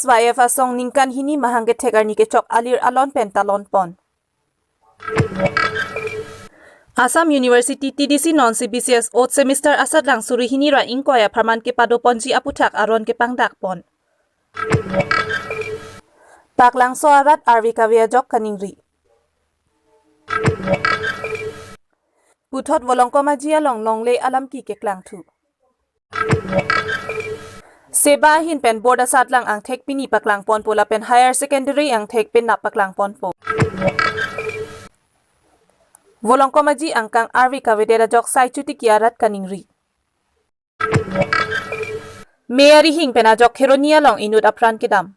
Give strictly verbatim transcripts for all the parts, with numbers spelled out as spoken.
Y F asong ningkan hini mahang kethek arni kechok alir alon pen talon pon. Assam University T D C non C B C S fourth semester asatlang suri hini ra ingkoi apharman kepado ponji aputhak aron kepangdak pon. Paklangso arat arve kave ajok kaningri. Puthot Volongkom Aji along longle alam ki keklangthu. SEBA ahin pen board asatlang angthek pini paklang ponpo lapen higher secondary angthek penap paklang ponpo. Volongkom Aji angkang arve kavedet ajok sai chotiki arat kaningri. May arihing pen ajok Kheroni along inut apran kedam.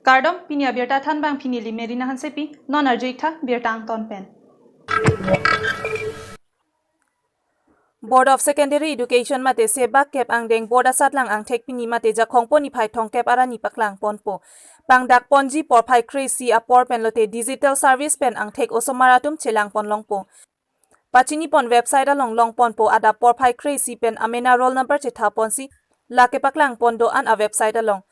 Kardom, pini abirta thanbang pini Limeri Hansepi, non arju-ik tha birta angton pen. Board of Secondary Education mate SEBA kep angdeng board asatlang angthek pini mate Jakhong po niphai thomkep arni paklang ponpo. Pangdak ponji porphai kre-isi apor pen lote digital service pen angthek osomar atum chelang pon longpo. Pachini pon website along long ponpo, adap porphai kre-isi pen amena roll number chetha ponsi lake paklang pon do-an a website along.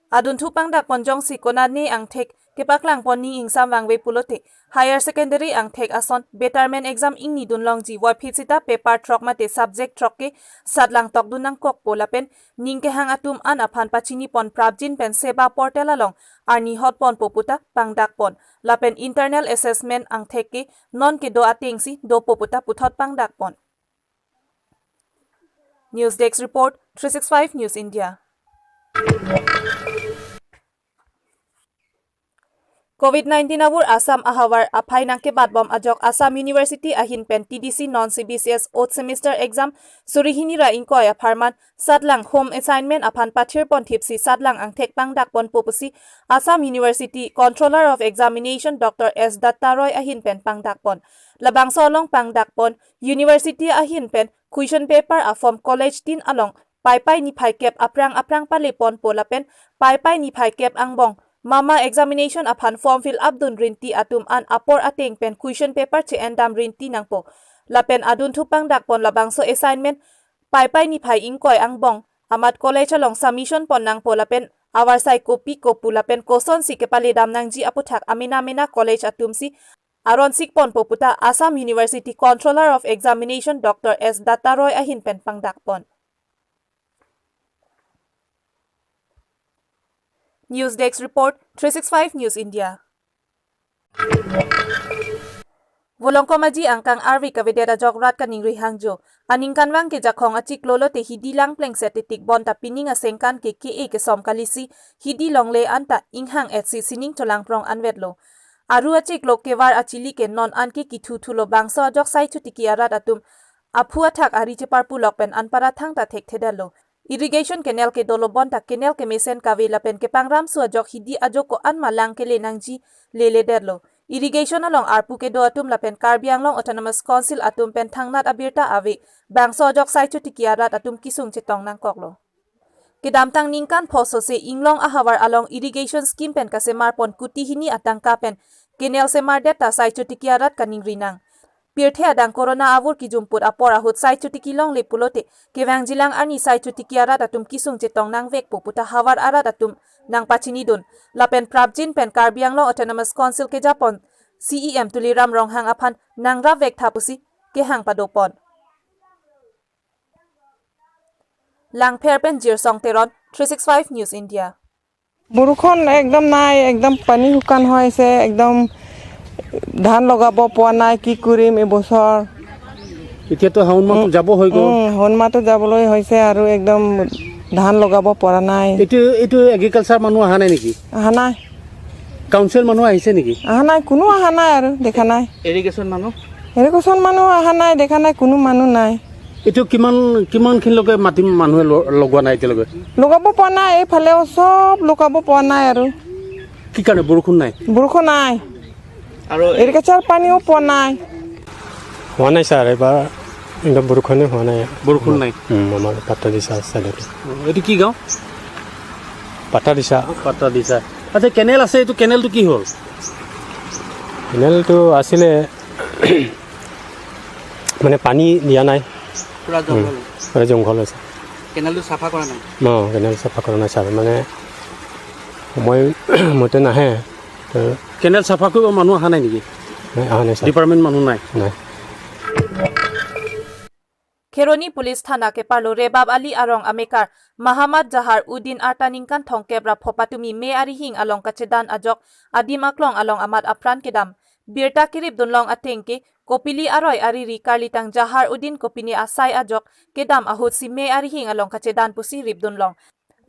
Adunthu pangdak pon jongsi konane angthek kepaklang pon ning ingsam vangve pulote higher secondary angthek ason betterment exam ingni dun longji, voiphit sita paper throk mate subject throk ke satlang tokdun nangkokpo lapen ning kehang atum an aphan pachini pon prapjin pen SEBA portal along arni hot ponpo puta pangdak pon. Lapen internal assessment angthek ke non kedo atengsi dopo puta puthot pangdak pon. News Desk Report, three six five News India. Covid nineteen avur Assam ahavar aphai nangkebat bom ajok Assam University ahin pen T D C non C B C S fourth semester exam suri hini ra ingkoi apharman satlang home assignment aphan pathir pon thipsi satlang angthek pangdak ponpo pusi Assam University Controller of Examination Doctor S Datta Roy ahin pen pangdak pon. Labangso along pangdak pon University ahin pen question paper a form college tin along Paipai niphai kep aphrang aphrang pale ponpo lapen Paipai niphai kep angbong mama examination aphan form fill up dun rinti atum an apor ateng pen question paper che-endam rinti nangpo. Lapen adunthu pangdak pon labangso assignment Paipai niphai ingkoi angbong amat college along submission pon nangpo lapen avarsai kopi kopu lapen kosonsi kepaledam nangji aputhak amena mena college atumsi aron sik ponpo puta Assam University Controller of Examination Doctor S Datta Roy ahin pen pangdak pon. News Desk Report, three six five News India. Volongkom Aji angkang arve kavedet ajok rat kaningri hangjo. Aningkanvang ke Jakhong achiklo lote hidi lang plengset titik bonta pining asengkan ke ke-e kesom kalisi hidi longle anta inghang etsi sining cholangprong anvetlo. Aru achiklo kevar achili ke non an ke kithu thulo bangso ajok sai chotiki arat atum aphu athak ari cheparpulok pen anpara thangta thekthedetlo. Irrigation canal ke dolo bonta canal kemesen kave lapen kepangramso ajok hidi ajok ko-an ma lang kele nangji leledetlo. Irrigation along arpu kedo atum lapen Karbi Anglong Autonomous Council atum pen thangnat abirta ave. Bangso ajok sai chotiki arat atum kesung chetong nangkoklo. Kedamtang ningkan pho sose Inglong ahavar along irrigation scheme pen kasemar pon kuti hini atangka pen canal semardet ta sai chotiki arat kaningri nang. Pirthe adang corona avur kijumput apor ahut sai chotiki longle pulote kevangjilang arni sai chotiki arat atum kesung chetong nangvekpo puta havar arat atum nangpachinidun. Lapen prapjin pen Karbi Anglong Autonomous Council kejapon C E M Tuliram Ronghang aphan nangrapvek tha pusi kehang padopon. Langpher pen Jirsong Teron, three six five News India. বৰষুণ একদম নাই, একদম পানী শুকান হৈ আছে, একদম ধান লগাব পৰা নাই, কি কৰিম এইবছৰ। এতিয়াতো শাওণ মাহটো উম, যাব হৈ গ'ল। উম, শাওণ মাহটো যাবলৈ হৈছে আৰু একদম ধান লগাব পৰা নাই। এইটো, এইটো এগ্ৰিকালচাৰ মানুহ অহা নাই নেকি? অহা নাই। কাউন্সিল মানুহ আহিছে নেকি? অহা নাই, কোনো অহা নাই আৰু দেখা নাই। ইৰিগেশ্যন মানুহ? ইৰিগেশ্যন মানুহ অহা নাই, দেখা নাই, কোনো মানুহ নাই। এইটো কিমান, কিমানখিনিলৈকে মাটি মানুহে ল-, লগোৱা নাই এতিয়ালৈকে? লগাব পৰা নাই, এইফালেও চব লগাব পৰা নাই আৰু। কি কাৰণে? বৰষুণ নাই? বৰষুণ নাই। আৰু এই এগ্ৰিকালচাৰ পানীও পোৱা নাই। হোৱা নাই ছাৰ, এইবাৰ একদম বৰষুণে হোৱা নাই। বৰষুণ নাই? উম, আমাৰ পাত্তাদিছা চাইডত। অ, এইটো কি গাঁও? পাত্তাদিছা। পাত্তাদিছা। আচ্ছা, কেনেল আছে, এইটো কেনেলটো কি হ'ল? কেনেলটো আছিলে, মানে পানী দিয়া নাই। পুৰা জংঘল। উম, পুৰা জংঘল আছে। কেনেলটো চাফা কৰা নাই? অ, কেনেল চাফা কৰা নাই, ছাৰ। মানে, সময় মতে নাহে। তো কেনেল চাফা কৰিব মানুহ অহা নাই নেকি? নাই, অহা নাই, ছাৰ। ডিপাৰ্টমেণ্ট মানুহ নাই? নাই। Kheroni Police Thana keparlo Rebab Ali arong amekar Mahammad Jahar Uddin arta ningkan thomkep ra pho patumi me arihing along kachedan ajok adim aklong along amat apran kedam. Birta keripdunlong ateng ke Kopili aroi ariri karlitang Jahar Uddin kopine asai ajok kedam ahutsi me arihing along kachedan pusi ripdunlong.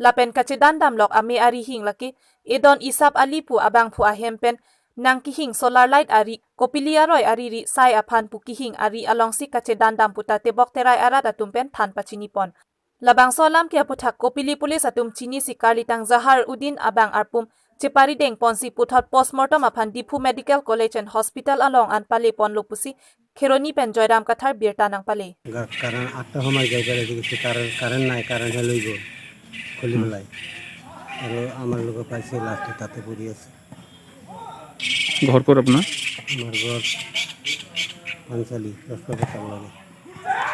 Lapen kachedan damlok ame arihing lake Edon Isap Ali pu abangphu ahem pen nangkehing solar light ari Kopili aroi ariri sai aphan pu kehing ari alongsi kachedan dam puta tebok terai arat atum pen than pachinipon. Labangso alam ke aputhak Kopili Police atum chinisi karlitang Jahar Uddin abang arpum cheparideng ponsi puthot postmortem aphan Diphu Medical College and Hospital along an paleponlo pusi Kheroni pen Joyram Kathar birta nangpale. গা-, কারেণ্ট আটটা সময় যাই পেলাই দেখি কারেণ্ট, কারেণ্ট নাই, কারেণ্ট হে লৈ গ'ল খুলি হুম। পেলাই। আৰু আমাৰ লগত পাইছে লাষ্টত তাতে পৰি আছে। ঘৰ ক'ত আপোনাৰ? আমাৰ ঘৰ পানচালি, দহ টকা লাগে।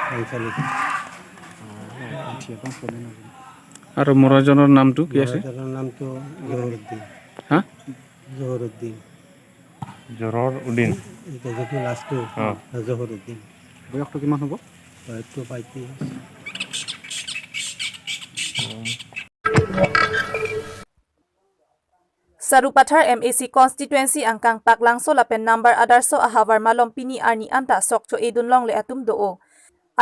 পানচালি। আৰু মৰাজনৰ নামটো কি আছে? মৰাজনৰ নামটো জহুৰুদ্দিন। হা? জহুৰুদ্দিন। জহুৰ উদ্দিন। এতিয়া যিটো লাষ্টটো, অ। জহুৰুদ্দিন। বয়সটো কিমান হ'ব? বয়সটো পঁয়ত্ৰিশ। Sarupathar M A C constituency angkang Paklangso lapen number Adarso ahavar malom pini arni anta sok cho-edun longle atum do-o.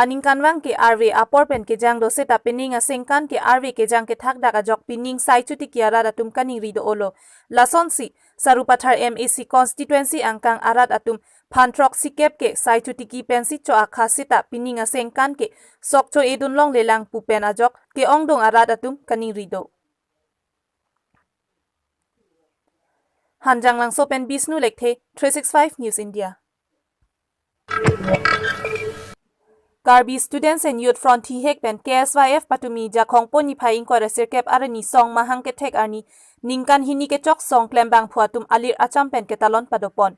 Aningkanvang ke arve apor pen kejang do seta pining asengkan ke arve kejang kethak dak ajok pining sai chotiki arat atum kaningri do-olo. Lasonsi, Sarupathar M A C constituency angkang arat atum phan throksikep ke sai chotiki pensi cho-akha seta pining asengkan ke sok cho-edun longlelang pu pen ajok ke-ongdung arat atum kaningri do. Hanjanglangso pen Bisnu Lekthe, three six five News India. Karbi Students and Youth Front Thihek pen K S Y F patumi Jakhong po niphai ingkoi ra sirkep arni song mahang kethek arni ningkan hini kechok song klembangphu atum alir acham pen ketalon padopon.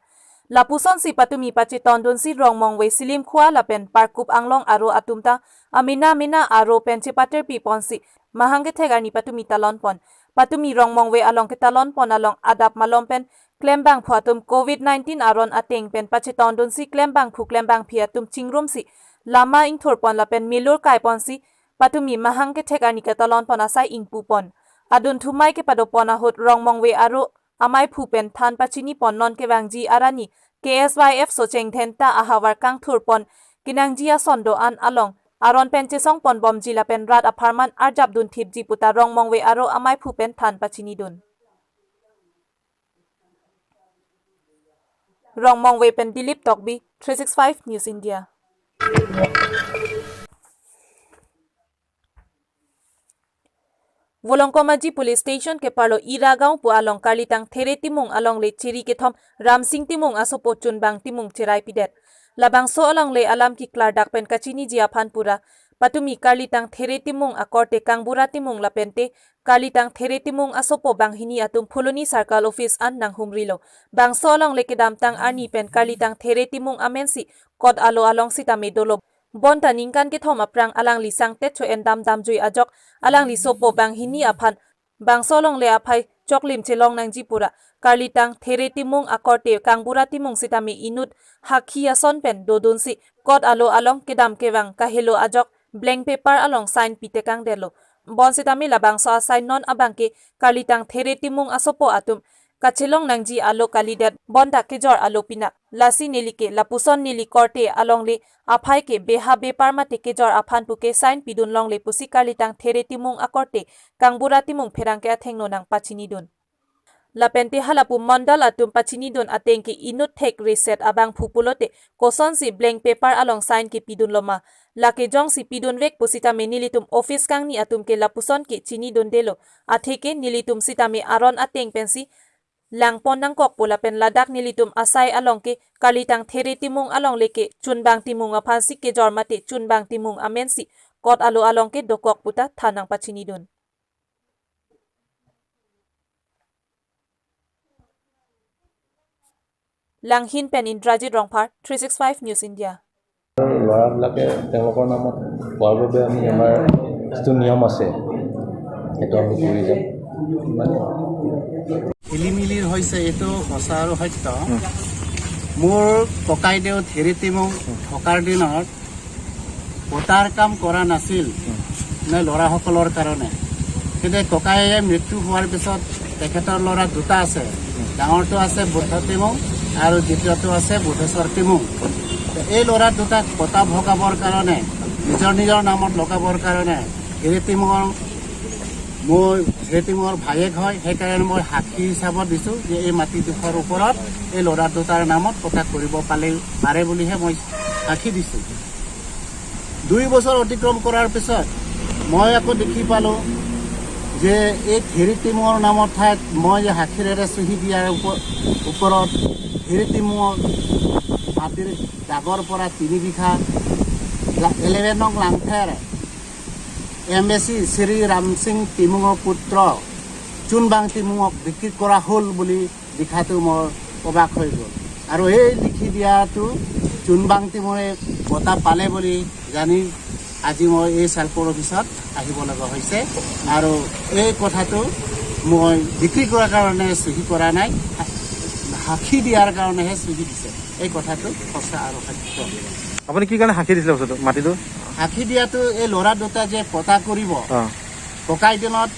Lapusonsi patumi pachetondunsi Rongmongve Silim Khua lapen Parkup Anglong aro atum ta amena mena aro pen chepaterpi ponsi mahang kethek arni patumi talonpon. Patumi Rongmongve along ketalonpon along adap malom pen klembangphu atum covid nineteen aron ateng pen pachetondunsi klembangphu klembangphi atum chingrumsi lama ingthurpon lapen milur kaiponsi patumi mahang kethek arni ketalonpon asai ingpupon. Adun thumai kepadopon ahut Rongmongve aro amaiphu pen than pachinipon non kevangji arni K S Y F Socheng Dhenta ahavar kangthurpon kenangji ason do-an along aron pen chesongpon bomji lapen rat apharman arjapdun thipji puta Rongmongve aro amaiphu pen than pachinidun. Rongmongve pen Dilip Tokbi, three six five News India. Volongkom Aji Police Station keparlo Ira Gaon pu along karlitang There Timung alongle chiri kethom Ramsing Timung asopo Chunbang Timung cherai pidet. Labangso alongle alam keklardak pen kachiniji aphan pura patumi karlitang There Timung akorte Kangbura Timung lapente karlitang There Timung asopo banghini atum Phuloni Circle Office an nanghumrilo. Bangso alongle kedamtang arni pen karlitang There Timung amensi kot alo along sitame dolo. Bonta ningkan kethom aphrang alangli sangtet cho-en dam damjui ajok alangli sopo banghini aphan bangso alongle aphai choklim chelong nangji pura karlitang There Timung akorte Kangbura Timung sitame inut hakhi ason pen dodunsi kot alo along kedam kevang kahelo ajok blank paper along sign pitekang detlo. Bonsitame labangso a-sign non abangke karlitang There Timung asopo atum kachelong nangji alo kalidet bonta kejor alo pinak. Lasi nelike lapuson neli korte alongle aphai ke beha bepar mate kejor aphan puke sign pidun longle pusi karlitang There Timung akorte Kangbura Timung pherangke athengno nangpachinidun. Lapente halapu mondol atum pachinidun ateng ke inut thek reset abangphu pulote kosonsi blank paper along sign kepidun loma. Lake jongsi pidunvek pusitame nelitum office kangni atum ke lapuson ke chinidundelo. Atheke nelitum sitame aron ateng pensi langpon nangkok pu lapen ladak nelitum asai along ke karlitang There Timung alongle ke Chunbang Timung aphansi kejor mate Chunbang Timung amensi kot alo along ke dokok puta than nangpachinidun. Langhin pen Indrajit Rongphar, three six five News India. ল'ৰাবিলাকে তেওঁলোকৰ নামত পোৱাৰ বাবে আমি আমাৰ যিটো নিয়ম আছে, সেইটো আমি কৰি যাম। ইমানেই। খেলিমেলিৰ হৈছে এইটো সঁচা আৰু সত্য। মোৰ ককাইদেউ থেৰী টিমুং থকাৰ দিনত পটাৰ কাম কৰা নাছিল নে ল'ৰাসকলৰ কাৰণে। কিন্তু ককায়ে মৃত্যু হোৱাৰ পিছত তেখেতৰ ল'ৰা দুটা আছে। ডাঙৰটো আছে বুদ্ধ টিমুং আৰু দ্বিতীয়টো আছে বুদ্ধেশ্বৰ টিমুং। এই ল'ৰা দুটাক পটা ভগাবৰ কাৰণে, নিজৰ নিজৰ নামত লগাবৰ কাৰণে থেৰী টিমুঙৰ, মই থেৰী টিমুঙৰ ভায়েক হয়, সেইকাৰণে মই সাক্ষী হিচাপত দিছোঁ যে এই মাটিডোখৰ ওপৰত এই ল'ৰা দুটাৰ নামত পটা কৰিব পালে, পাৰে বুলিহে মই সাক্ষী দিছোঁ। দুই বছৰ অতিক্ৰম কৰাৰ পিছত মই আকৌ দেখি পালোঁ যে এই থেৰী টিমুঙৰ নামৰ ঠাইত মই যে সাক্ষীৰে চহী দিয়াৰ ওপ-, ওপৰত থেৰী টিমুঙৰ মাটিৰ দাগৰ পৰা তিনি বিঘা লা-, ইলেভেন নং লাংথেৰ এম এ চি শ্ৰী ৰামসিং টিমুঙৰ পুত্ৰ চুনবাং টিমুঙক বিক্ৰী কৰা হ'ল বুলি লিখাটো মোৰ অবাক হৈ গ'ল। আৰু এই লিখি দিয়াটো চুনবাং টিমুঙে পটা পালে বুলি জানি আজি মই এই চালকোৰ অফিচত আহিব লগা হৈছে। আৰু এই কথাটো মই বিক্ৰী কৰাৰ কাৰণে চহী কৰা নাই, সাক্ষী দিয়াৰ কাৰণেহে চহী দিছে। এই কথাটো সঁচা আৰু সত্য। আপুনি কি কাৰণে সাক্ষী দিছিলে বস্তুটো, মাটিটো? সাক্ষী দিয়াটো এই ল'ৰা দুটা যে পটা কৰিব, অ। ককাই দিনত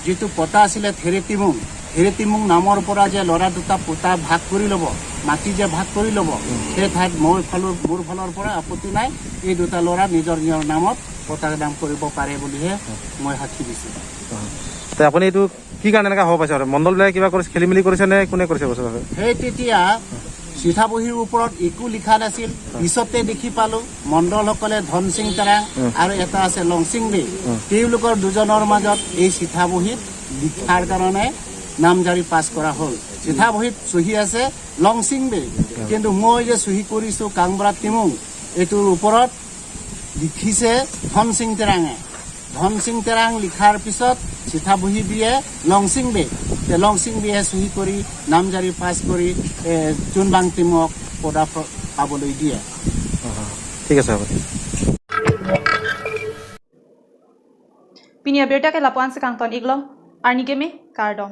যিটো পটা আছিলে থেৰী টিমুং, থেৰী টিমুং নামৰ পৰা যে ল'ৰা দুটা পটা ভাগ কৰি ল'ব, মাটি যে ভাগ কৰি ল'ব, সেই ঠাইত মোৰ ফালৰ, মোৰ ফালৰ পৰা আপত্তি নাই। এই দুটা ল'ৰা নিজৰ নিজৰ নামত পটা নাম কৰিব পাৰে বুলিহে মই সাক্ষী দিছোঁ। অ। তে আপুনি এইটো কি কাৰণে এনেকুৱা হ'ব পাইছে? মণ্ডল বিলাকে কিবা কৰিছে, খেলি মেলি কৰিছে নে কোনে কৰিছে বস্তুটো? সেই তেতিয়া চিঠা বহীৰ ওপৰত একো লিখা নাছিল। পিছতে দেখি পালো মণ্ডলসকলে ধনসিং তেৰাং আৰু এটা আছে লংসিং বে, তেওঁলোকৰ দুজনৰ মাজত এই চিঠা বহীত লিখাৰ কাৰণে নামজাৰি পাছ কৰা হ'ল। চিঠা বহীত চহী আছে লংসিং বে, কিন্তু মই যে চহী কৰিছো কাংবৰা টিমুং, এইটোৰ ওপৰত লিখিছে ধনসিং তেৰাঙে। ধনসিং তেৰাং লিখাৰ পিছত চিঠা বহী দিয়ে লংসিং বে। তে লংসিং বেয়ে চহী কৰি নামজাৰি পাছ কৰি, এ, চুনবাং টিমুঙক পটা প্ৰ-, পাবলৈ দিয়ে। ঠিক আছে, হ'ব। Pini abirta ke lapu-an si kangton iklo, arni keme, kardom.